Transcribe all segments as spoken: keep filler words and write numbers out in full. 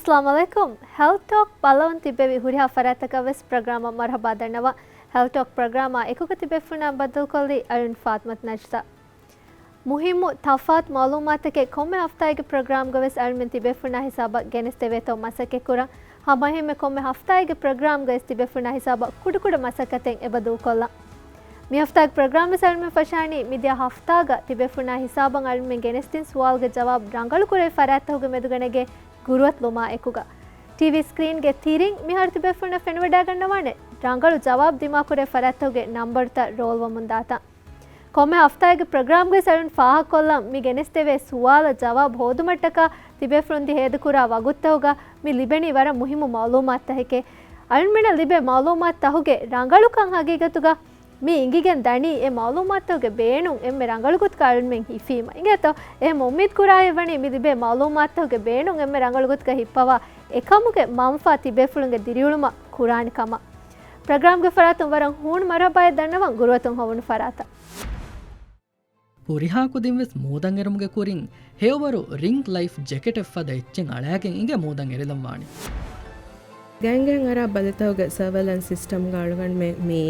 އައްސަލާމު ޢަލައިކުމް. ހެލްތް ޓޯކް ބައްލަވަން ތިއްބެވި ހުރިހާ ފަރާތްތަކަށް ވެސް ޕްރޮގްރާމަށް މަރުޙަބާ ދަންނަވަން. ހެލްތް ޓޯކް ޕްރޮގްރާމާ އެކުގަ ތިބޭފުޅުންނާ ބައްދަލުކޮށްލީ އަޅުން ފާތުމަތު ނަޖްދާ. މުހިއްމު ތަފާތު މަޢުލޫމާތުތަކެއް ކޮންމެ ހަފްތާއެއްގެ ޕްރޮގްރާމްގަ ވެސް އަޅުމެން ތިބޭފުޅުންނާ ހިސާބަށް ގެނެސްދެވޭތޯ މަސައްކަތްކުރަން. ހަމައެހެންމެ ކޮންމެ ހަފްތާއެއްގެ ޕްރޮގްރާމްގަ ވެސް ތިބޭފުޅުންނާ ހިސާބަށް ކުޑަކުޑަ މަސައްކަތެއް އެބަ ދޫކޮށްލަން. މި ހަފްތާގެ ޕްރޮގްރާމް ވެސް އަޅުމެން ފަށާނީ މިދިޔަ ހަފްތާގަ ތިބޭފުޅުންނާ ހިސާބަށް އަޅުމެން ގެނެސްދިން ސުވާލުގެ ޖަވާބު ރަނގަޅުކުރެވި ފަރާތްތަކުގެ މެދުގަ ނެގޭ ގުރުއަތު ލުމާ އެކުގަ. ޓީވީ ސްކްރީންގެ ތިރިން މިހާރު ތިބޭފުޅުންނަށް ފެނިވަޑައިގަންނަވާނެ ރަނގަޅު ޖަވާބު ދިމާކުރެވި ފަރާތްތަކުގެ ނަންބަރުތައް ރޯލްވަމުންދާތާ. ކޮންމެ ހަފްތާއެއްގެ ޕްރޮގްރާމްގައި އަޅުން ފާހަގަކޮށްލަން މި ގެނެސްދެވޭ ސުވާލަށް ޖަވާބު ހޯދުމަށްޓަކާ ތިބޭފުޅުން ދި ހޭދަކުރާ ވަގުތުތަކުގަ މި ލިބެނީ ވަރަށް މުހިއްމު މަޢުލޫމާތުތަކެކޭ. އަޅުމެންނަށް ލިބޭ މަޢުލޫމާތުތަކުގެ ރަނގަޅުކަން ހަގީގަތުގަ މި އިނގިގެން ދަނީ އެ މަޢުލޫމާތުތަކުގެ ބޭނުން އެންމެ ރަނގަޅު ގޮތަކަށް އަޅުމެން ހިފީމަ. އިނގޭތޯ؟ އެހެން އުއްމީދު ކުރާ އެއްވަނީ މި ލިބޭ މަޢުލޫމާތުތަކުގެ ބޭނުން އެންމެ ރަނގަޅު ގޮތަކަށް ހިއްޕަވާ އެކަމުގެ މަންފާ ތިބޭފުޅުންގެ ދިރިއުޅުމަށް ކުރާނެ ކަމަށް. ޕްރޮގްރާމްގެ ފަރާތުން ވަރަށް ހޫނު މަރުޙަބާއެއް ދަންނަވަން ގުރުއަތުން ހޮވުނު ފަރާތަށް. ހުރިހާ ކުދިން ވެސް މޫދަށް އެރުމުގެ ކުރިން ހެޔޮވަރު ރިންގް ލައިފް ޖެކެޓެއް ފަދަ އެއްޗެއް އަޅައިގެން އިނގޭ މޫދަށް އެރިލަން ވާނީ. ގޭންގެއަށް އަރާ ބަލިތަކުގެ ސަރވެލެންސް ސިސްޓަމްގަ އަޅުގަނޑުމެން މި،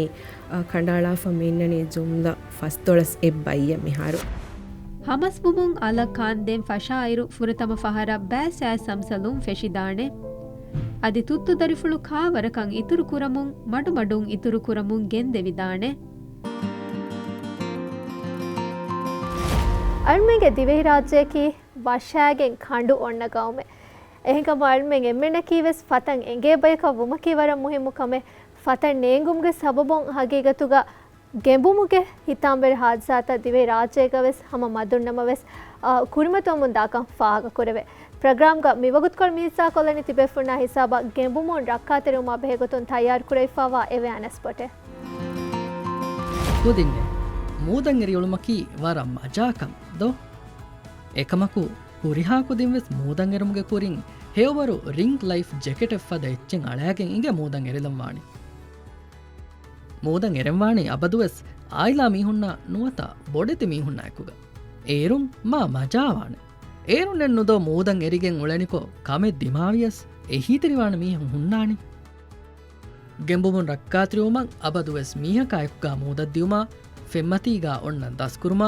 އަ، ކަނޑައަޅާފަ މި އިންނަނީ ޖުމްލަ ފަސްދޮޅަސް އެއް ބައްޔެއް މިހާރު. ހަމަސް ބުމުން އަލަށް ކާންދޭން ފަށާއިރު ފުރަތަމަ ފަހަރަށް ބައެއް ސައިޒް ސަމްސަލުން ފެށިދާނެ. އަދި ތުއްތު ދަރިފުޅު ކާވަރަކަށް އިތުރު ކުރަމުން މަޑުމަޑުން އިތުރު ކުރަމުން ގެންދެވިދާނެ. އަޅުމެންގެ ދިވެހިރާއްޖެއަކީ ވަށާގެން ކަނޑު އޮންނަ ގައުމެއް. އެހެންކަމުން އަޅުމެން އެންމެންނަކީ ވެސް ފަތަން އެނގޭ ބަޔަކަށް ވުމަކީ ވަރަށް މުހިއްމު ކަމެއް. ފަތަން ނޭނގުމުގެ ސަބަބުން ހަގީގަތުގަ ގެނބުމުގެ ހިތާމަވެރި ހާދިސާތައް ދިވެހި ރާއްޖޭގަ ވެސް ހަމަ މަދުން ނަމަ ވެސް، އާ، ކުރިމަތިވަމުން ދާކަން ފާހަގަކުރެވޭ. ޕްރޮގްރާމްގަ މިވަގުތުކޮޅު މިހިއްސާކޮށްލަނީ ތިބޭފުޅުންނާ ހިސާބަށް ގެނބުމުން ރައްކާތެރިވުމާ ބެހޭގޮތުން ތައްޔާރުކުރެވިފައިވާ އެވެއާނެސް ބޯޓެއް. ކުދިންނޭ، މޫދަށް އެރިއުޅުމަކީ ވަރަށް މަޖާކަން ދޯ؟ އެކަމަކު، ހުރިހާ ކުދިން ވެސް މޫދަށް އެރުމުގެ ކުރިން ހެޔޮވަރު ރިންގް ލައިފް ޖެކެޓެއް ފަދަ އެއްޗެއް އަޅައިގެން އިނގޭ މޫދަށް އެރިލަން ވާނީ. މޫދަށް އެރެންވާނީ އަބަދުވެސް އާއިލާ މީހުންނާ ނުވަތަ ބޮޑެތި މީހުންނާ އެކުގަ. އޭރުން މާ މަޖާވާނެ. އޭރުންނެއްނުދޯ މޫދަށް އެރިގެން އުޅެނިކޮށް ކަމެއް ދިމާވިޔަސް އެހީތެރިވާނެ މީހުން ހުންނާނީ. ގެނބުމުން ރައްކާތެރިވުމަށް އަބަދުވެސް މީހަކާ އެކުގަ މޫދަށް ދިއުމާ، ފެންމަތީގަ އޮންނަން ދަސްކުރުމާ،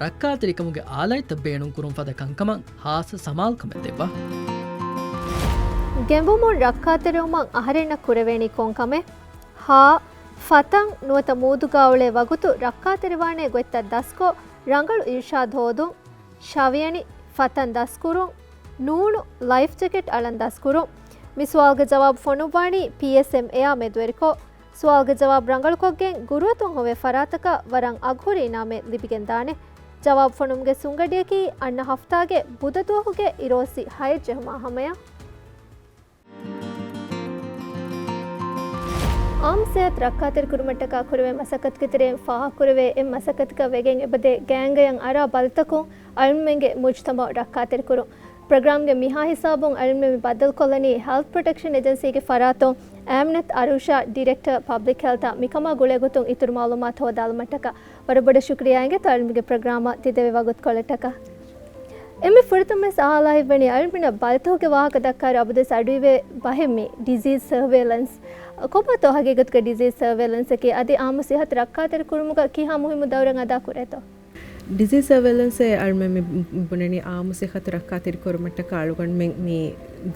ރައްކާތެރިކަމުގެ އާލާތްތައް ބޭނުންކުރުން ފަދަ ކަންކަމަށް ހާއްސަ ސަމާލުކަމެއް ދެއްވާ. ގެނބުމުން ރައްކާތެރިވުމަށް އަހަރެންނަށް ކުރެވޭނީ ކޮން ކަމެއް؟ ހާ، ފަތަން ނުވަތަ މޫދުގަ އުޅޭ ވަގުތު ރައްކާތެރިވާނޭ ގޮތްތައް ދަސްކޮށް، ރަނގަޅު އިރުޝާދު ހޯދުން. ޝަވިޔަނި، ފަތަން ދަސްކުރުން. ނޫނު، ލައިފް ޖެކެޓް އަޅަން ދަސްކުރުން. މި ސުވާލުގެ ޖަވާބު ފޮނުއްވާނީ ޕީއެސްއެމްއޭއާ މެދުވެރިކޮށް. ސުވާލުގެ ޖަވާބު ރަނގަޅުކޮށްގެން ގުރުއަތުން ހޮވޭ ފަރާތަކަށް ވަރަށް އަގުހުރި އިނާމެއް ލިބިގެންދާނެ. ޖަވާބު ފޮނުވުމުގެ ސުނގަޑިއަކީ އަންނަ ހަފްތާގެ ބުދަ ދުވަހުގެ އިރުއޮއްސި ހައެއް ޖެހުމާ ހަމަޔަށް. އާއްމު ސިއްހަތު ރައްކާތެރިކުރުމަށްޓަކާ ކުރެވޭ މަސައްކަތުގެ ތެރެއިން ފާހަގަކުރެވޭ އެއް މަސައްކަތަކަށް ވެގެން އެބަދޭ ގޭންގަޔަށް އަރާ ބަލިތަކުން އަޅުމެންގެ މުޖުތަމަޢު ރައްކާތެރިކުރުން. ޕްރޮގްރާމްގެ މިހާ ހިސާބުން އަޅުމެން މި ބައްދަލުކޮށްލަނީ ހެލްތް ޕްރޮޓެކްޝަން އެޖެންސީގެ ފަރާތުން އާމިނަތު އަރޫޝާ، ޑިރެކްޓަރ ޕަބްލިކް ހެލްތަށް މިކަމާ ގުޅޭގޮތުން އިތުރު މަޢުލޫމާތު ހޯދާލުމަށްޓަކާ. ވަރަށް ބޮޑަށް ޝުކުރިއްޔާ އިނގޭތޯ އަޅުމެންގެ ޕްރޮގްރާމަށް ތިދެވި ވަގުތުކޮޅަށްޓަކާ. އެންމެ ފުރަތަމަވެސް އަހާލާ ހިތްވަނީ އަޅުމެންނަށް ބަލިތަކުގެ ވާހަކަ ދައްކާއިރު އަބަދުވެސް އަޑުއިވޭ ބަހެއް މީ ޑިޒީޒް ސަރވޭލަންސް. ކޮބާތޯ ހަގީގަތުގަ ޑިޒީޒް ސަރވޭލަންސަކީ އަދި އާއްމު ސިއްހަތު ރައްކާތެރިކުރުމުގަ ކިހާ މުހިއްމު ދައުރެއް އަދާކުރޭތޯ؟ ޑިޒީޒް ސަރވޭލަންސް އަޅުމެން މި ބުނަނީ އާއްމު ސިއްހަތު ރައްކާތެރިކުރުމަށްޓަކާ އަޅުގަނޑުމެން މި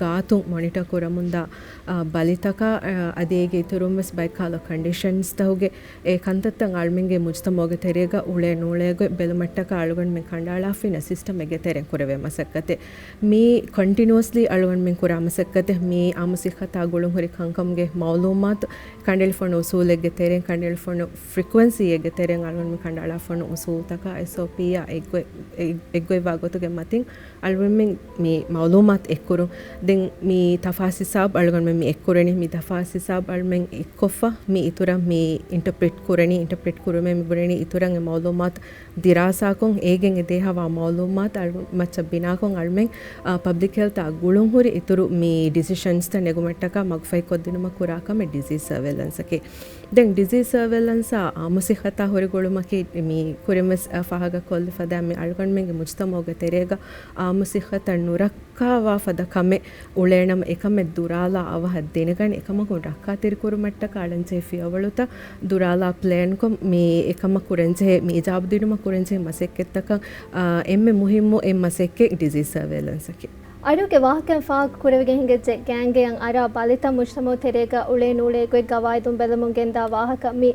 ގާތުން މޮނިޓަ ކުރަމުންދާ، އާ، ބަލިތަކާ، އާ، އަދި އޭގެ އިތުރުން ވެސް ބައެއްކަހަލަ ކޮންޑިޝަންސްތަކުގެ އެ ކަންތައްތައް އަޅުމެންގެ މުޖުތަމަޢުގެ ތެރޭގަ އުޅޭ ނޫޅޭ ގޮތް ބެލުމަށްޓަކާ އަޅުގަނޑުމެން ކަނޑައަޅާފިނަ ސިސްޓަމެއްގެ ތެރެއިން ކުރެވޭ މަސައްކަތެއް. މީ ކޮންޓިނުއަސްލީ އަޅުގަނޑުމެން ކުރާ މަސައްކަތެއް. މީ އާއްމު ސިއްހަތާ ގުޅުންހުރި ކަންކަމުގެ މަޢުލޫމާތު ކަނޑައެޅިފަ ހުންނަ އުސޫލެއްގެ ތެރެއިން، ކަނޑައެޅިފަ ހުންނަ ފްރިކުއެންސީއެއްގެ ތެރެއިން އަޅުގަނޑުމެން ކަނޑައަޅާފަ ހުންނަ އުސޫލުތަކާ އެސްއޯޕީއާ އެއްގޮތް، އެއް، އެއްގޮތްވާ ގޮތުގެ މަތިން އަޅުގަނޑުމެން މި މަޢުލޫމާތު އެއްކުރުން. ދެން މި ތަފާސް ހިސާބު އަޅުގަނޑުމެން މި އެއްކުރަނީ، މި ތަފާސް ހިސާބު އަޅުމެން އެއްކޮށްފަ މި އިތުރަށް މި އިންޓަޕްރިޓް ކުރަނީ، އިންޓަޕްރިޓް ކުރުމޭ މި ބުނަނީ އިތުރަށް އެ މަޢުލޫމާތު ދިރާސާކޮށް، އޭގެން އެދޭހަވާ މަޢުލޫމާތު އަޅު-، މައްޗަށް ބިނާކޮށް އަޅުމެން، އާ، ޕަބްލިކް ހެލްތާ ގުޅުންހުރި އިތުރު މި ޑިސިޝަންސްތައް ނެގުމަށްޓަކާ މަގުފަހިކޮށްދިނުމަށް ކުރާ ކަމެއް ޑިޒީޒް ސަރވޭލަންސަކީ. ދެން ޑިޒީޒް ސަރވޭލަންސާ އާއްމު ސިއްހަތާ ހުރި ގުޅުމަކީ މި ކުރިންވެސް، އާ، ފާހަގަކޮށްލި ފަދަ މި އަޅުގަނޑުމެންގެ މުޖުތަމަޢުގެ ތެރޭގަ އާއްމު ސިއްހަތަށް ނުރައް- ކާވާ ފަދަ ކަމެއް އުޅޭނަމަ، އެކަމެއް ދުރާލާ އަވަހަށް ދެނެގަނެ، އެކަމަކުން ރައްކާތެރިކުރުމަށްޓަކާ އަޅަންޖެހޭ ފިޔަވަޅުތައް ދުރާލާ ޕްލޭންކޮށް، މި އެކަމަށް ކުރަންޖެހޭ، މި އިޖާބަ ދިނުމަށް ކުރަންޖެހޭ މަސައްކަތްތަކަށް، އާ، އެންމެ މުހިއްމު އެއް މަސައްކަތް ޑިޒީޒް ސަރވޭލަންސަކީ. އަޑުގެ ވާހަކައިން ފާހަގަކުރެވިގެން ހިނގައްޖެ، ގޭންގެއަށް އަރާ ބަލިތައް މުޖްތަމައު ތެރޭގަ އުޅޭ ނޫޅޭ ގޮތް ގަވާއިދުން ބެލެމުން ގެންދާ ވާހަކަ، މި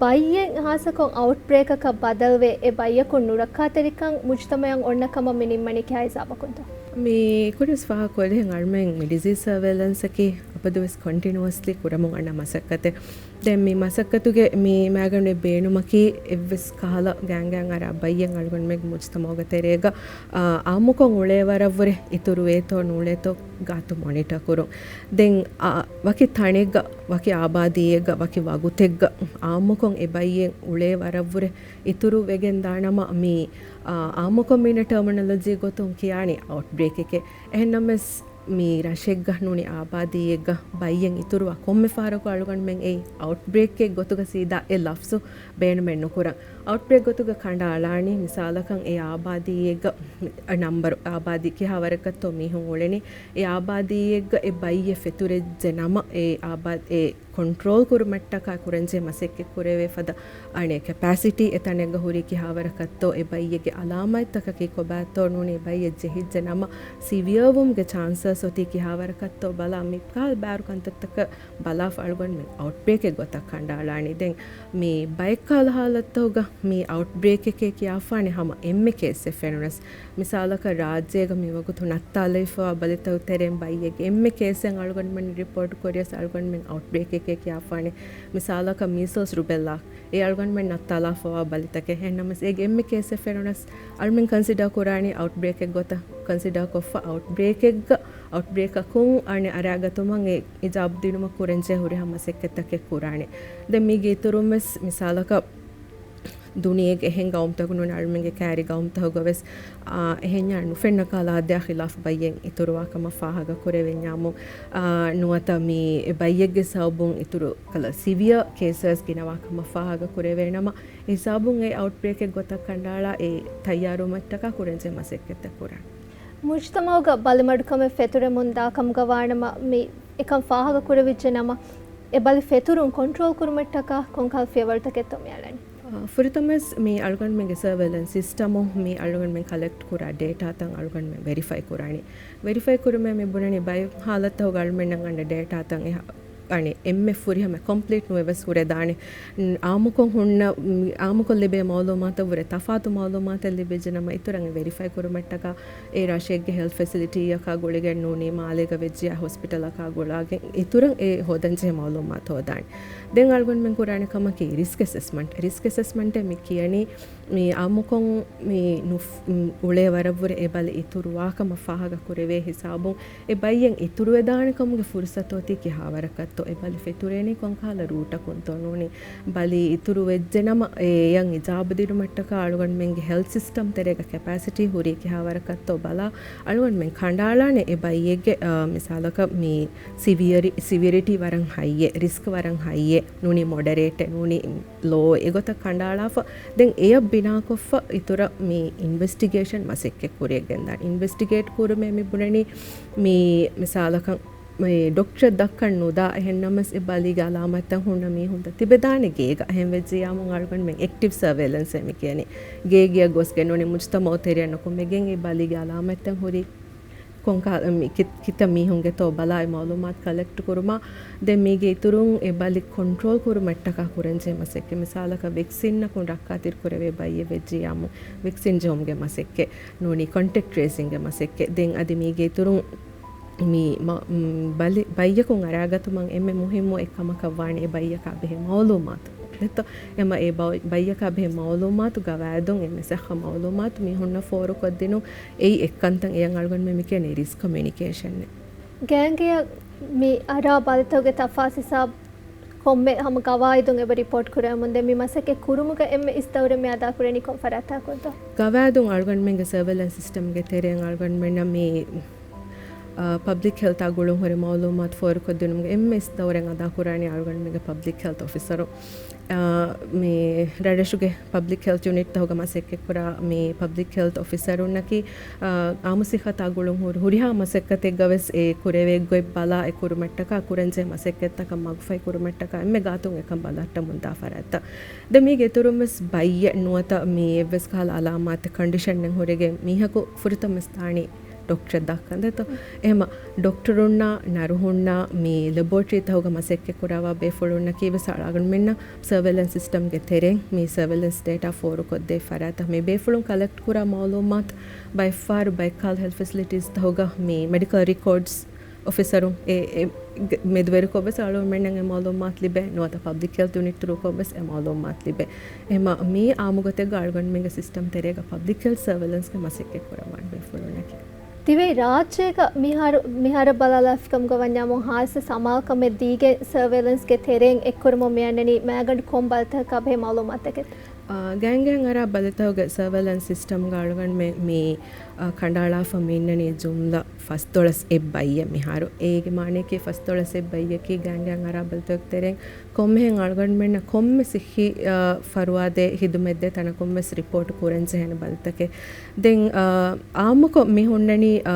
ބައްޔެއް ހާއްސަކޮށް އައުޓްބްރޭކަކަށް ބަދަލުވެ، އެ ބައްޔަކުން ނުރައްކާތެރިކަން މުޖްތަމައަށް އޮންނަ ކަމަށް މި ނިންމަނީ ކިހާ ހިސާބަކުންތޯ؟ މި ކުރިންސް ފާހަގަކޮށްލިހެން އަޅުމެން މި ޑިޒީޒް ސަރވޭލަންސަކީ އަބަދުވެސް ކޮންޓިނުއަސްލީ ކުރަމުން އަންނަ މަސައްކަތެއް. ދެން މި މަސައްކަތުގެ މި މައިގަނޑުގެ ބޭނުމަކީ އެއްވެސް ކަހަލަ ގޭންގެއަށް އަރާ ބައްޔެއް އަޅުގަނޑުމެންގެ މުޖްތަމައުގެ ތެރޭގަ، އާ، އާއްމުކޮށް އުޅޭ ވަރަށްވުރެ އިތުރުވޭތޯ ނޫޅޭތޯ ގާތު މޮނިޓަ ކުރުން. ދެން، އާ، ވަކި ތަނެއްގަ، ވަކި އާބާދީއެއްގަ، ވަކި ވަގުތެއްގަ އާއްމުކޮށް އެ ބައްޔެއް އުޅޭ ވަރަށްވުރެ އިތުރު ވެގެން ދާނަމަ، މި، އާ، އާއްމުކޮށް މި ޓަރމިނޮލޮޖީ ގޮތުން ކިޔާނީ އައުޓްބްރޭކެކޭ. އެހެންނަމަވެސް، މި ރަށެއްގަ ނޫނީ އާބާދީއެއްގަ ބައްޔެއް އިތުރުވާ ކޮންމެ ފަހަރަކު އަޅުގަނޑުމެން އެއީ އައުޓްބްރޭކެއް ގޮތުގަ ސީދާ އެ ލަފްޒު ބޭނުމެއް ނުކުރަން. އައުޓްބްރޭކް ގޮތުގަ ކަނޑައަޅާނީ މިސާލަކަށް އެ އާބާދީއެއްގަ ނަންބަރު އާބާދީ ކިހާ ވަރަކަށްތޯ މީހުން އުޅެނީ، އެ އާބާދީއެއްގަ އެ ބައްޔެއް ފެތުރެއްޖެ ނަމަ، އެ އާބާ-، އެ ކޮންޓްރޯލް ކުރުމަށްޓަކާ ކުރަންޖެހޭ މަސައްކަތް ކުރެވޭ ފަދަ އަނެއް ކެޕޭސިޓީ އެ ތަނެއްގަ ހުރީ ކިހާވަރަކަށްތޯ، އެ ބައްޔެއްގެ އަލާމާތްތަކަކީ ކޮބާތޯ ނޫނީ އެ ބައްޔެއް ޖެހިއްޖެ ނަމަ، ސިވިއަރވުމުގެ ޗާންސަސް އޮތީ ކިހާވަރަކަށްތޯ ބަލާ، މި ކަހަލަ ބާރު ކަންތައްތަކަށް ބަލާފަ އަޅުގަނޑުމެން އައުޓްބްރޭކެއް ގޮތަށް ކަނޑައަޅާނީ. ދެން މި ބައެއްކަހަލަ ހާލަތުގަ މި އައުޓްބްރޭކެކޭ ކިޔާފާނެ ހަމަ އެންމެ ކޭސްއެއް ފެނުނަސް، މިސާލަކަށް ރާއްޖޭގަ މިވަގުތު ނައްތާލައިފަވާ ބަލިތަކުގެ ތެރެއިން ބައްޔެއްގެ އެންމެ ކޭސްއެއް އަޅުގަނޑުމެން ރިޕޯޓް ކުރިޔަސް އަޅުގަނޑުމެން އައުޓްބްރޭކެކޭ ކިޔާފާނެ. މިސާލަކަށް މީސަލްސް ރުބެއްލާ އެ އަޅުގަނޑުމެން ނައްތާލާފަވާ ބަލިތަކެއް. އެހެންނަމަވެސް އޭގެ އެންމެ ކޭސްއެއް ފެނުނަސް އަޅުމެން ކަންސިޑާ ކުރާނީ އައުޓްބްރޭކެއް ގޮތަށް ކަންސިޑާ ކޮށްފަ އައުޓްބްރޭކެއްގަ އައުޓްބްރޭކަކުން އަނެއް އަރާގަތުމަށް އެ އިޖާބަ ދިނުމަށް ކުރަންޖެހޭ ހުރިހާ މަސައްކަތްތަކެއް ކުރާނެ. ދެން މީގެ އިތުރުން ވެސް މިސާލަކަށް ދުނިޔޭގެ އެހެން ގައުމުތަކުން ނޫން އަޅުމެންގެ ކައިރި ގައުމުތަކުގަ ވެސް، އާ، އެހެންޏާ ނުފެންނަ ކަހަލަ އާދަޔާ ޚިލާފު ބައްޔެއް އިތުރުވާ ކަމަށް ފާހަގަ ކުރެވެންޏާމު، އާ، ނުވަތަ މި އެ ބައްޔެއްގެ ސަބަބުން އިތުރު ކަލަ ސިވިއަ ކޭސަސް ގިނަވާ ކަމަށް ފާހަގަ ކުރެވޭނަމަ، ހިސާބުން އެ އައުޓްބްރޭކެއް ގޮތަށް ކަނޑައަޅާ އެ ތައްޔާރުވުމަށްޓަކާ ކުރަންޖެހޭ މަސައްކަތްތައް ކުރާނެ. މުޖްތަމައުގަ ބަލިމަޑުކަމެއް ފެތުރެމުން ދާ ކަމުގަ ވާނަމަ، މި އެކަން ފާހަގަ ކުރެވިއްޖެ ނަމަ، އެ ބަލި ފެތުރުން ކޮންޓްރޯލް ކުރުމަށްޓަކާ ކޮންކަހަލަ ފިޔަވަޅުތަކެއްތޯ މި އަޅަނީ؟ އާ، ފުރަތަމަވެސް މި އަޅުގަނޑުމެންގެ ސަރވެލެންސް ސިސްޓަމު މި އަޅުގަނޑުމެން ކަލެކްޓް ކުރާ ޑޭޓާތައް އަޅުގަނޑުމެން ވެރިފައި ކުރާނީ. ވެރިފައި ކުރުމޭ މި ބުނަނީ ބައެއް ހާލަތްތަކުގަ އަޅުމެންނަށް އަންނަ ޑޭޓާތައް އެ އަނެއް އެންމެ ފުރިހަމަ ކޮމްޕްލީޓް ނުވެވެސް ހުރެދާނެ. އާއްމުކޮށް ހުންނަ، އާއްމުކޮށް ލިބޭ މައުލޫމާތަށްވުރެ ތަފާތު މައުލޫމާތެއް ލިބިއްޖެ ނަމަ، އިތުރަށް ވެރިފައި ކުރުމަށްޓަކާ އެ ރަށެއްގެ ހެލްތް ފެސިލިޓީއަކާ ގުޅިގެން ނޫނީ މާލޭގަ ވެއްޖިޔާ ހޮސްޕިޓަލަކާ ގުޅާގެން އިތުރަށް އެ ހޯދަންޖެހޭ މައުލޫމާތު ހޯދާނެ. ދެން އަޅުގަނޑުމެން ކުރާނެ ކަމަކީ ރިސްކް އެސެސްމަންޓް. ރިސްކް އެސެސްމަންޓެއް މި ކިޔަނީ މި އާއްމުކޮށް މި ނުފް-، މި އުޅޭ ވަރަށްވުރެ އެ ބަލި އިތުރުވާކަމަށް ފާހަގަ ކުރެވޭ ހިސާބުން އެ ބައްޔެއް އިތުރުވެދާނެ ކަމުގެ ފުރުސަތު އޮތީ ކިހާވަރަކަށްތޯ، އެ ބަލި ފެތުރޭނީ ކޮންކަހަލަ ރޫޓަކުންތޯ ނޫނީ، ބަލި އިތުރު ވެއްޖެނަމަ އެޔަށް އިޖާބަ ދިނުމަށްޓަކާ އަޅުގަނޑުމެންގެ ހެލްތް ސިސްޓަމް ތެރޭގަ ކެޕޭސިޓީ ހުރީ ކިހާވަރަކަށްތޯ ބަލާ، އަޅުގަނޑުމެން ކަނޑައަޅާނެ އެ ބައްޔެއްގެ، އާ، މިސާލަކަށް މި ސިވިއަރި-، ސިވިއަރިޓީ ވަރަށް ހައްޔޭ، ރިސްކް ވަރަށް ހައްޔޭ، ނޫނީ މޮޑަރޭޓެއް، ނޫނީ ލޯ އެގޮތަށް ކަނޑައަޅާފަ، ދެން އެޔަށް ބިނާކޮށްފަ އިތުރަށް މި އިންވެސްޓިގޭޝަން މަސައްކަތް ކުރިޔަށް ގެންދާނެ. އިންވެސްޓިގޭޓް ކުރުމޭ މި ބުނަނީ މި މިސާލަކަށް މި ޑޮކްޓަރ ދައްކަން ނުދާ އެހެންނަމަސް އެ ބަލީގެ އަލާމަތްތައް ހުންނަ މީހުންތައް ތިބެދާނެ ގޭގަ. އެހެން ވެއްޖިޔާމު އަޅުގަނޑުމެން އެކްޓިވް ސަރވެލެންސޭ މި ކިޔަނީ. ގޭގެއަށް ގޮސްގެން ނޫނީ މުޖްތަމައު ތެރެއަށް ނުކުމެގެން އެ ބަލީގެ އަލާމަތްތައް ހުރީ ކޮންކަހަލަ މި ކި-، ކިތައް މީހުންގެތޯ ބަލާ އެ މައުލޫމާތު ކަލެކްޓް ކުރުމާ، ދެން މީގެ އިތުރުން އެ ބަލި ކޮންޓްރޯލް ކުރުމަށްޓަކާ ކުރަންޖެހޭ މަސައްކަތް. މިސާލަކަށް ވެކްސިންއަކުން ރައްކާތެރިކުރެވޭ ބައްޔެއް ވެއްޖިޔާމު، ވެކްސިން ޖެހުމުގެ މަސައްކަތް، ނޫނީ ކޮންޓެކްޓް ޓްރޭސިންގެ މަސައްކަތް. ދެން އަދި މީގެ އިތުރުން މި މަ-، މް، ބަލި-، ބައްޔަކުން އަރާގަތުމަށް އެންމެ މުހިއްމު އެއްކަމަކަށް ވާނެ އެ ބައްޔަކާ ބެހޭ މައުލޫމާތު. ދެއްތޯ؟ އެމަ އެ ބައި-، ބައްޔަކާ ބެހޭ މައުލޫމާތު ގަވާއިދުން އެންމެ ސައްހަ މައުލޫމާތު މީހުންނަށް ފޯރުކޮށްދިނުން. އެއީ އެއްކަންތައް އެޔަށް އަޅުގަނޑުމެން މި ކިޔަނީ ރިސްކް ކޮމިއުނިކޭޝަންއެއް. ގޭންގެއަށް މި އަރާ ބަލިތަކުގެ ތަފާސް ހިސާބު ކޮންމެ ހަމަ ގަވާއިދުން އެބަ ރިޕޯޓް ކުރެވެމުން ދެން މި މަސައްކަތް ކުރުމުގަ އެންމެ އިސް ދައުރެއް މި އަދާކުރަނީ ކޮން ފަރާތްތަކުންތޯ؟ ގަވާއިދުން އަޅުގަނޑުމެންގެ ސަރވެލެންސް ސިސްޓަމްގެ ތެރެއިން އަޅުގަނޑުމެންނަށް މި، އ، ޕަބްލިކް ހެލްތާ ގުޅުން ހުރި މައުލޫމާތު ފޯރުކޮށްދިނުމުގެ އެންމެ އިސް ދައުރެއް އަދާކުރާނީ އަޅުގަނޑުމެންގެ ޕަބްލިކް ހެލްތް އޮފިސަރު. އާ، މި ރަށްރަށުގެ ޕަބްލިކް ހެލްތް ޔުނިޓްތަހުގަ މަސައްކަތްކުރާ މި ޕަބްލިކް ހެލްތް އޮފިސަރުންނަކީ، އާ، އާއްމު ސިއްހަތާ ގުޅުން ހުރި ހުރިހާ މަސައްކަތެއްގަވެސް އެ ކުރެވޭ ގޮތް ބަލާ އެ ކުރުމަށްޓަކާ ކުރަންޖެހޭ މަސައްކަތްތަކަށް މަގުފަހި ކުރުމަށްޓަކާ އެންމެ ގާތުން އެކަން ބަލަހައްޓަމުންދާ ފަރާތްތައް. ދެން މީގެ އިތުރުން ވެސް ބައްޔެއް ނުވަތަ މި އެއްވެސް ކަހަލަ އަލާމާތެއް ކޮންޑިޝަނެއް ހުރެގެން މީހަކު ފުރަތަމަ ވެސް ދާނީ ޑޮކްޓަރަށް ދައްކަން ދެތޯ. އެހެމަ ޑޮކްޓަރުންނާ، ނަރުހުންނާ، މި ލެބޯޓްރީތަހުގަ މަސައްކަތްކުރާވާ ބޭފުޅުންނަކީ ވެސް އަޅުގަނޑުމެންނަށް ސަރވެލެންސް ސިސްޓަމްގެ ތެރެއިން މި ސަރވެލެންސް ޑޭޓާ ފޯރުކޮށްދޭ ފަރާތަށް މި ބޭފުޅުން ކަލެކްޓް ކުރާ މައުލޫމާތު ބައެއްފަހަރު ބައެއްކަހަލަ ހެލްތް ފެސިލިޓީސްތަހުގަ މި މެޑިކަލް ރެކޯޑްސް އޮފިސަރުން އެ، އެ ގެ-، މެދުވެރިކޮށްވެސް އަޅުގަނޑުމެންނަށް އެ މައުލޫމާތު ލިބޭ، ނުވަތަ ޕަބްލިކް ހެލްތް ޔުނިޓް ތުރޫކޮށްވެސް އެ މައުލޫމާތު ލިބޭ. އެހެމަ މީ އާއްމުގޮތެއްގަ އަޅުގަނޑުމެންގެ ސިސްޓަމް ތެރޭގަ ޕަބްލިކް ހެލްތް ސަރވެލެންސްގެ މަސައްކަތް ކުރައްވާނެ ބޭފުޅުންނަކީ. ތިވެ ރާއްޖޭގަ މިހާރު، މިހާރަށް ބަލާލާފިކަމުގަ ވަންޏާމު ހާއްސަ ސަމާލުކަމެއް ދީގެން ސަރވެލެންސްގެ ތެރެއިން އެއްކުރަމުން މިއަންނަނީ މައިގަނޑު ކޮން ބަލިތަކަކާބެހޭ މައުލޫމާތުތަކެއް؟ އާ، ގާތްގަނޑަށް އަރާ ބަލިތަކުގެ ސަރވެލެންސް ސިސްޓަމްގަ އަޅުގަނޑުމެން މި، އާ، ކަނޑައަޅާފަ މި އިންނަނީ ޖުމްލަ ފަސްދޮޅަސް އެއް ބައްޔެއް މިހާރު. އޭގެ މާނައަކީ ފަސްދޮޅަސް އެއް ބައްޔަކީ ގާތްގަނޑަށް އަރާ ބަލިތަކުގެ ތެރެއިން ކޮންމެހެން އަޅުގަނޑުމެންނަށް ކޮންމެ ސިއްހީ، އާ، ފަރުވާދޭ ހިދުމަތްދޭ ތަނަކުން ވެސް ރިޕޯޓް ކުރަން ޖެހޭނެ ބަލިތަކެއް. ދެން، އާ، އާއްމުކޮށް މި ހުންނަނީ، އާ،